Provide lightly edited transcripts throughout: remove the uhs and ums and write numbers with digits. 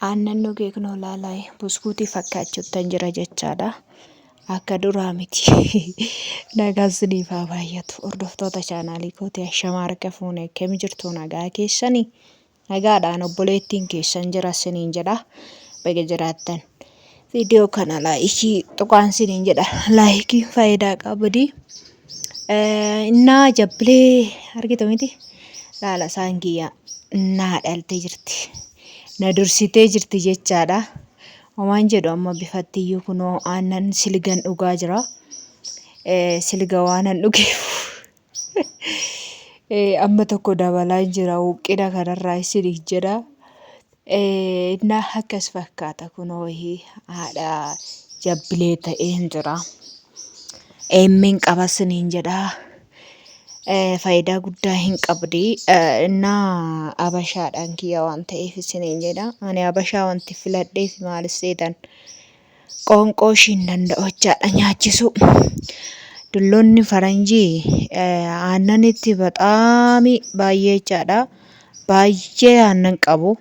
Aannan dhugee kunoo laalaa buskuutii fakkaachuttan jira jechaadha. Akka duraa miti. Nagaan siniif haa baay'atu. Hordoftoota chaanaalii kootii ashamaa harka fuune akkam jirtu nagaa keessanii? Nagaadhaan obboleettiin keessan jira siniin jedha. Baga jiraattan. Viidiyoo kana laayikii tuqaan siniin jedha. Laayikiin faayidaa qabdi. Innaa jabbilee argitu miti. Laala isaan kiyya naa dhaltee jirti. Na dursitee jirti jechaadha. Homaan jedhu amma bifatti iyyuu kunoo aannan silgan dhugaa jira. Silga waanan dhugeef amma tokko dabalaa jira huqqina kanarraa isiniif jedha. Innaa akkas fakkaata kunoo haadha jabbilee ta'een jira. Eemmeen qaba isiniin jedha. Faayidaa guddaa hin qabdi. Innaa abashaadhaan kiyya waan ta'eef isiniin jedha. Ani abashaa wanti filadheef maal seetan qoonqoo ishii hin danda'u jechaadha nyaachisuu. Dulloonni faranjii aannanitti baxaami baay'ee jechaadha. Baay'ee aannan qabu.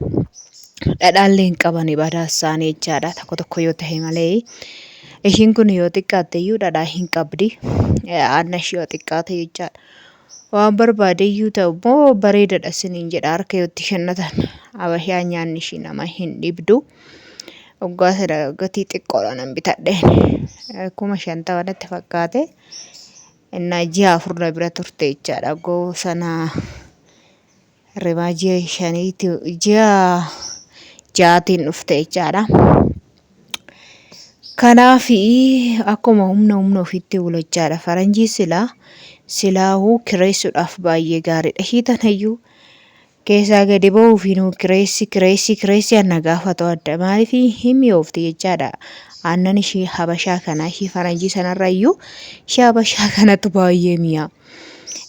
Dhadhaallee hin qabani badaa isaanii jechaadha. Tokko tokko yoo ta'e malee. Ishiin kun yoo xiqqaatte iyyuu dhadhaa hin qabdi. Aannan ishii yoo xiqqaate jechaadha. Waan barbaade iyyuu ta'u immoo bareedadha isiniin jedha harka yoo itti kennatan. Abashaan nyaanni ishii nama hin dhibdu. Waggaa sana gatii xiqqoodha nan bitadheen. 50,000 natti fakkaate. Innaa ji'a 4 na bira turte jechaadha. Goo sana rimaa ji'a shaniiti ji'a ja'aatiin dhufte jechaadha. Kanaaf akkuma humna humna ofiitti bula jechaadha. Faranjii silaa silaahuu kireessuudhaaf baay'ee gaariidha. Ishii tanayyuu keessaa gadi ba'uuf nuu kireessi kireessi kireessi anna gaafatu adda. Maaliif hin mi'oofti jechaadha. Aannan ishii habashaa kana ishii faranjii sanarra iyyuu ishii habashaa kanatu baay'ee mi'a.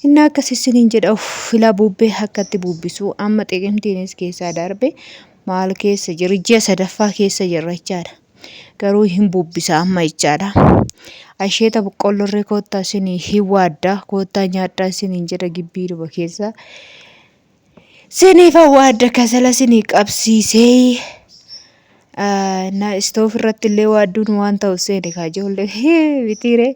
Inni akkas isiniin jedha uff filaa bubbee akkatti bubbisu amma xiqimtiinis keessaa darbe maal keessa jira ji'a sadaffaa keessa jirra jechaadha. Garuu hin bubbisa amma jechaadha. Asheeta boqqollorree koottaa isinii hin waadda koottaa nyaadhaa isiniin jedha gibbiidhuma keessa. Siniif waadda kasala isinii qabsiisee na istoof irratti illee waadduun waan ta'u seene kaa ijoollee mitiire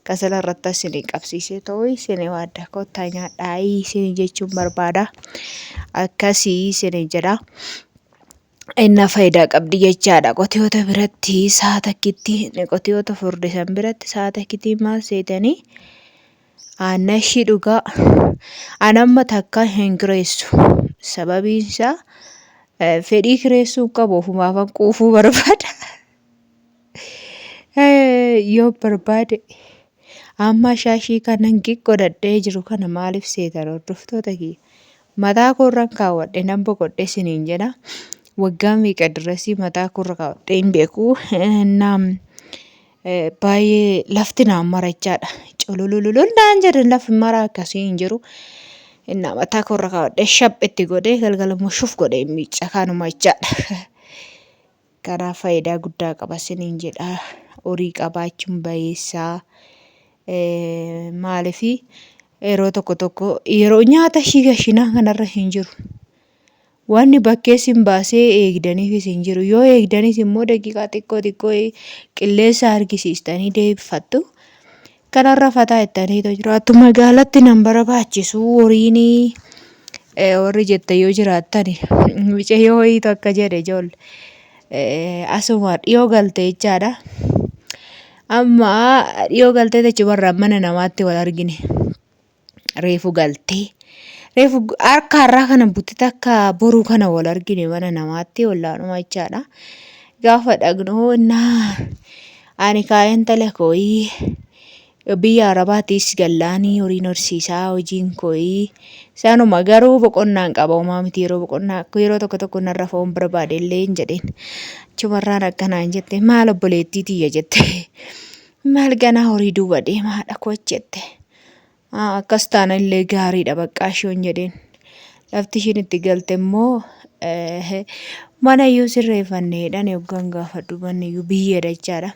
kasala irratti isinii qabsiisee ta'uu isinii waadda koottaa nyaadhaa isinii jechuun barbaada. Akkasii isinii jedha. Inna faayidaa qabdi jechaadha. Qotiyoota biratti sa'a takkitti qotiyoota furdisan biratti sa'a takkitti maal seetanii aannan ishii dhugaa. An amma takka hin kireessu. Sababiin isaa fedhii kireessuu hin qabu ofumaafan quufuu barbaada. Yoo barbaade amma shaashii kanan godhadhee jiru kana maaliif seetan hordoftoota kiyya. Mataa koorran kaawwadhe nan boqodhe isiniin jedha. Waggaa meeqa dirasii mataa koorra kaawwadhee hin beeku. Naam baay'ee lafti naan marachaadha. Cululululul naan jedhan lafi maraa akkasii hin jiru. Innaa mataa koorra kaawwadhee shaphetti godhee galgala immoo shuf godhee miicca kanuma jechaadha. Kanaaf faayidaa guddaa qaba isiniin jedha. Horii qabaachuun bayeessaa. Maaliif yeroo tokko tokko yeroo nyaata ishii gashinaa kanarra hin jiru. Wanni bakkee isin baasee eegdaniifis hin jiru. Yoo eegdanis immoo daqiiqaa xiqqoo xiqqoo qilleensa argisiistanii deebifattu. Kanarra fataa jettanii jiraattu. Magaalatti nan barbaachisu horiin warri jettan yoo jiraattan mucayyoo wayiitu akka jedhe ijoolle asuma dhiyoo galte jechaadha. Amma dhiyoo galtee jechuun mana namaatti wal argine. Reefu galtee reefu harka har'aa kana butte takka boruu kana wal argine mana namaatti ollaanuma jechaadha. Gaafa dhaqnu innaa ani kaa'een intala kooyii biyya Arabaatiis gallaanii horiin horsiisaa hojiin kooyii sanuma garuu boqonnaan qaba homaa miti yeroo boqonnaa yeroo tokko tokko narra foon barbaade illee hin jedheen. Achumarraan akkanaan jette maal obboleettii tiyya jette maal ganaa horii duuba deemaa haadha koo jette. Akkas taana illee gaariidha baqqaa ishoon jedheen. Lafti ishiin itti galte immoo mana iyyuu sirreeffanne jedhan yoggaan gaafadhu manni iyyuu biyyeedha jechaadha.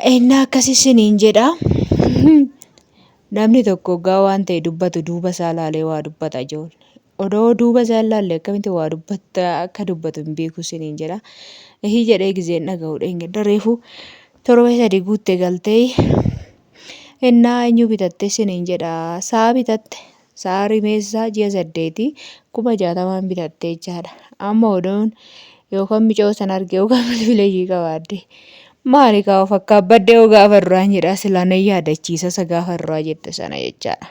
Innaa akkas isiniin jedha. Namni tokko hoggaa waan ta'e dubbatu duuba isaa laalee waa dubbata ijoollee. Odoo duuba isaa hin laalle akkamitti waa dubbatta akka dubbatu hin beeku isiniin jedha. Ihii jedhee gizeen dhaga'u dheengadda reefu torbee 3 guutte galtee innaa eenyu bitatte isiniin jedha. Sa'a bitatte sa'a rimeessaa ji'a 8 60,000 bitatte jechaadha. Amma odoon yookaan micoo san arge yookaan bilbila ishii qabaadde maali kaa of akkaabbadde yoo gaafa duraan jedha silaa nan yaadachiisa isa gaafa duraa jette sana jechaadha.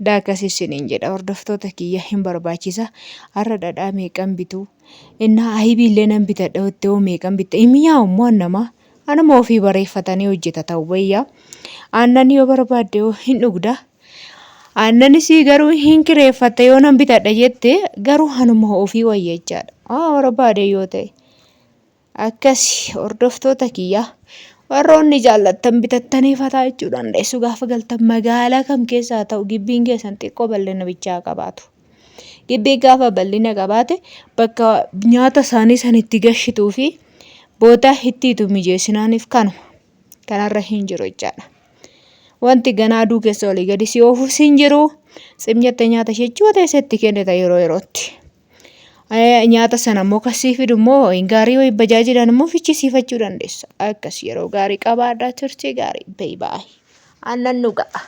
Daa akkas isiniin jedha hordoftoota kiyya hin barbaachisa. Har'a dhadhaa meeqan bituu? Innaa ayibii illee nan bitadha jettee hoo meeqan bitta? Hin mi'aawu immoo annamaa. Anuma ofii bareeffatanii hojjetatan wayya. Aannan yoo barbaadde hoo hin dhugda. Aannanis garuu hin kireeffatta yoo nan bitadha jette garuu anuma ofii wayya jechaadha. Haa barbaade yoo ta'e. Akkasi hordoftoota kiyya warroonni jaallattan bitattanii fataa jechuu dandeessu gaafa galtan magaalaa kam keessa haa ta'u gibbiin keessan xiqqoo bal'ina bichaa haa qabaatu. Gibbiin gaafa bal'ina qabaate bakka nyaata isaanii san itti gashituu fi bootaa ittiitu mijeessinaaniif kanuma. Kanarra hin jiru jechaadha. Wanti ganaa aduu keessa olii gadi si oofus hin jiru. Tsim jettee nyaata ishee achuma teessee itti kennita yeroo yerootti. Nyaata sana immoo kan sii fidu immoo hin gaarii wayii bajaajiidhaan immoo fichisiifachuu dandeessa. Akkas yeroo gaarii qabaadhaa turtii gaarii. Bayi baay'ee. Aannan nu ga'a.